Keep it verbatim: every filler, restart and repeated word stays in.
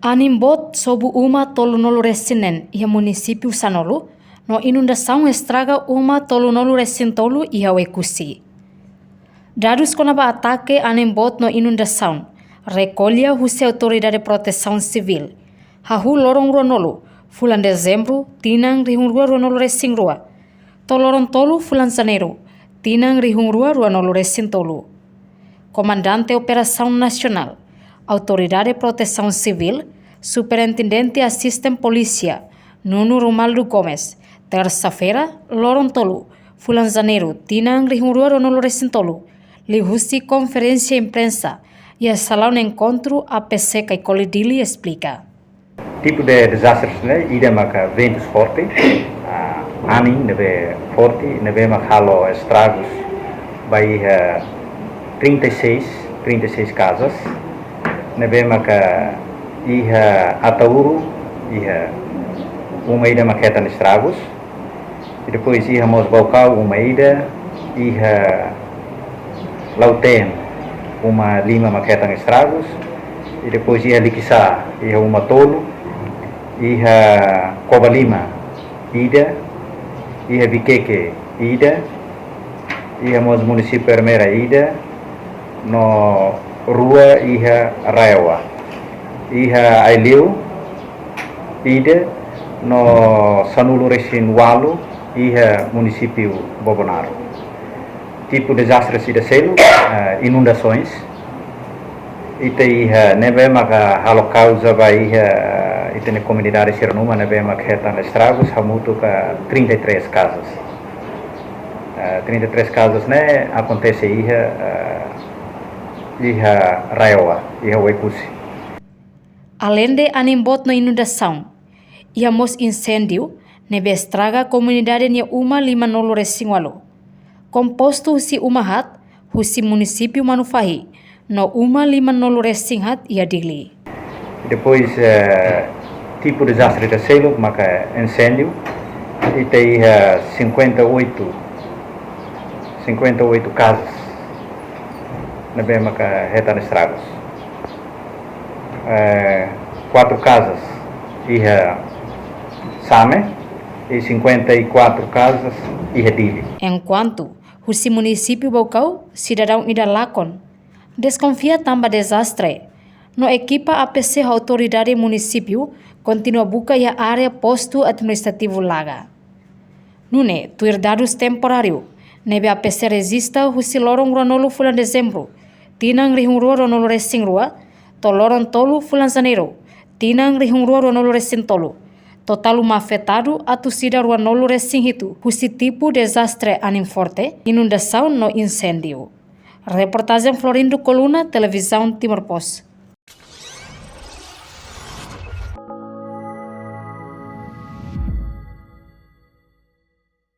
Anin boot sobu uma tolunulu-resin-neen iha munisípiu sanulu, no inundasaun estraga uma tolunulu-resin-tolu iha Oekusi. Dadus kona-ba atake anin boot no inundasaun, rekolla husi Autoridade Protesaun Sivíl, hahú loron ruanulu, fulan Dezembru, tinan rihun rua ruanulu-resin-rua, to'o loron tolu, fulan Janeiru, tinan rihun rua ruanulu-resin-tolu. Komandante Operasaun Nasionál, Autoridade Protesaun Sivíl, Superintendente Asisten Polísia, Nuno Romualdo Gomes, tersa-feira, loron tolu, fulan Janeiru, tinan rihun rua ruanulu-resin-tolu, liuhusi konferénsia imprensa iha salaun enkontru A P C Caicoli Dili esplika. Tipu de dezastres ne'e, ida maka ventus forte, ah, anin ne'ebé forte, ne'ebé maka halo estragus ba iha trinta e seis, trinta e seis kazas, ne'ebé maka iha Ataúro, iha uma ida maka hetan estragus, i depois iha mós Baucau uma ida, iha Lautém uma lima maka hetan estragus, i depois iha Liquiçá iha uma tolu, iha Covalima ida, iha Viqueque ida, iha mós munisípiu Ermera ida, no rua iha RAEOA, iha Aileu ida, no sanulu-resin-ualu iha munisípiu Bobonaro. Tipu dezastres ida seluk, eh, inundasoens. Ita iha ne'ebé maka halo kauza ba iha ita-nia komunidade sira-nia uma ne'ebé maka hetan estragus hamutuk trinta e três kazas. Eh, trinta e três kazas ne'e akontese iha, eh, iha RAEOA, iha Oekusi. Aleinde anin boot no inundasaun, iha mós inséndiu ne'ebé estraga komunidade nia uma limanulu-resin-ualu, kompostu husi uma haat husi munisípiu Manufahi, no uma limanulu-resin-haat iha Dili. Depois, eh, tipu dezastre ida seluk maka inséndiu, ita iha cinquenta e oito, cinquenta e oito kazas ne'ebé maka hetan estragus. Eh, quatro kazas iha Same i cinquenta e quatro kazas iha Dili. Enkuantu husi munisípiu Baucau, sidadaun ida lakon deskonfia tanba dezastre, no ekipa A P C ho autoridade munisípiu kontinua buka iha área postu administrativu Laga. Nune'e, tuir dadus temporáriu ne'ebé A P C rejista husi loron ruanulu fulan Dezembru, tinan rihun rua ruanulu-resin-rua, to'o loron tolu fulan Janeiru, tinan rihun rua ruanulu-resin-tolu, totál uma afetadu atus ida ruanulu-resin-hitu husi tipu dezastre anin forte, inundasaun no inséndiu. Reportajen Florindo Coluna, Televizaun Timor Post.